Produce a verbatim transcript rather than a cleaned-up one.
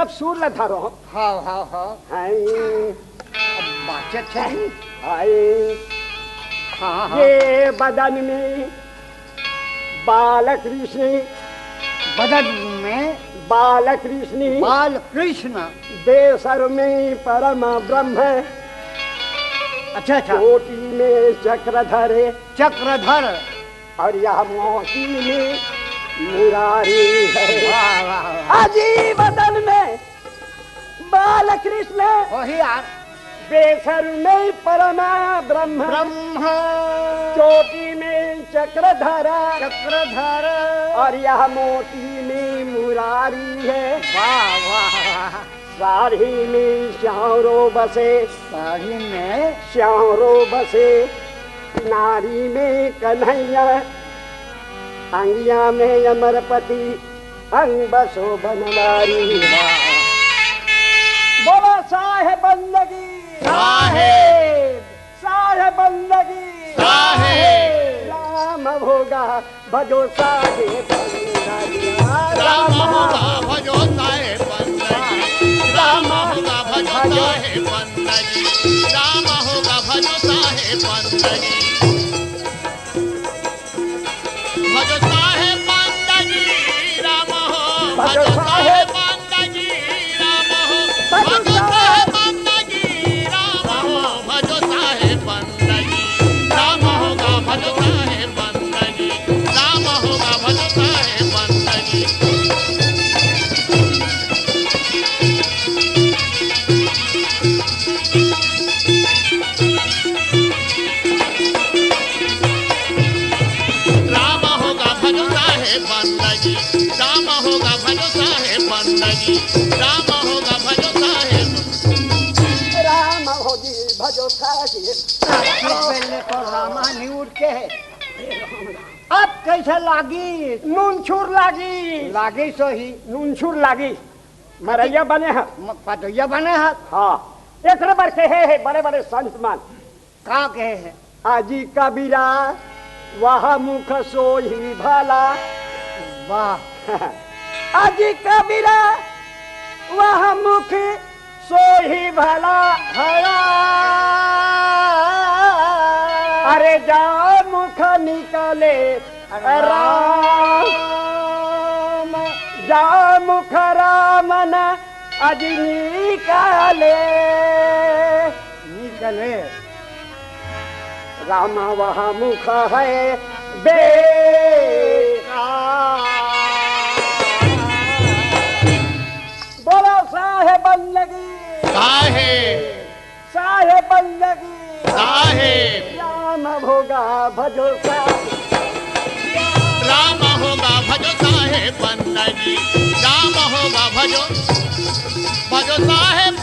अब सुर ला धरो। हाव, हाव, हाव। हाय। अब बात अच्छा नहीं। हाय। हाँ, हाँ। ये बदन में बालकृष्ण। बदन में बालकृष्ण। बालकृष्ण। बेसर में परम ब्रह्म। अच्छा, अच्छा। चोटी में चक्रधर। चक्रधर। और यह मोती में मुरारी है। वाह, वाह, वाह। अजी बदन में बालकृष्ण। वही यार। बेसर में परमा ब्रह्म। ब्रह्म। चोटी में चक्रधरा। चक्रधर। और यह मोती में मुरारी है। वाह, वाह, वाह। साड़ी में श्यावरो बसे। साड़ी में? श्यावरो बसे। नारी में कन्हैया। अंगिया में अमरपति। अंग बसो बनवारी। वाह। बोलो साहेब बंदगी। साहेब। साहेब बंदगी। साहेब। राम भोगा भजो साहेब बंदगी। राम होगा भजो साहेब बंदगी। राम होगा भजो साहेब बंदगी। राम होगा भजो साहेब बंदगी। भजो साहेब बंदगी राम हो। भजो साहेब बंदगी राम हो। भजो साहेब बंदगी राम हो। भजो साहेब बंदगी राम होगा। भजो साहेब बंदगी राम होगा। भजो साहेब बंदगी। राम होगा भजो साहेब बंदगी। राम होगा भजो साहेब बंदगी। राम होगा भजो साहेब। राम हो जी भजो साहेब। सबसे पहले तो रामानी उठ के है। अब कैसे लागी? नूनछूर लागी। लागी सही। नूनछूर लागी। मरैया बने ह। म-, पतोइया बने ह। हाँ। एकरे बर कहे हे बड़े-बड़े संत मन। का कहे हे? अजी कबीरा, वह मुख सोही भला। वाह। अजी कबीरा, वह मुख सोही भला। भला। अरे जा मुख निकले राम। राम। जा मुख राम न अजी निकले। निकले। राम वह मुख है बेकार। बोलो साहेब बंदगी। साहेब। साहेब बंदगी। साहेब। राम होगा भजो साहेब। राम होगा भजो साहेब बंदगी। राम होगा भजो, भजो साहेब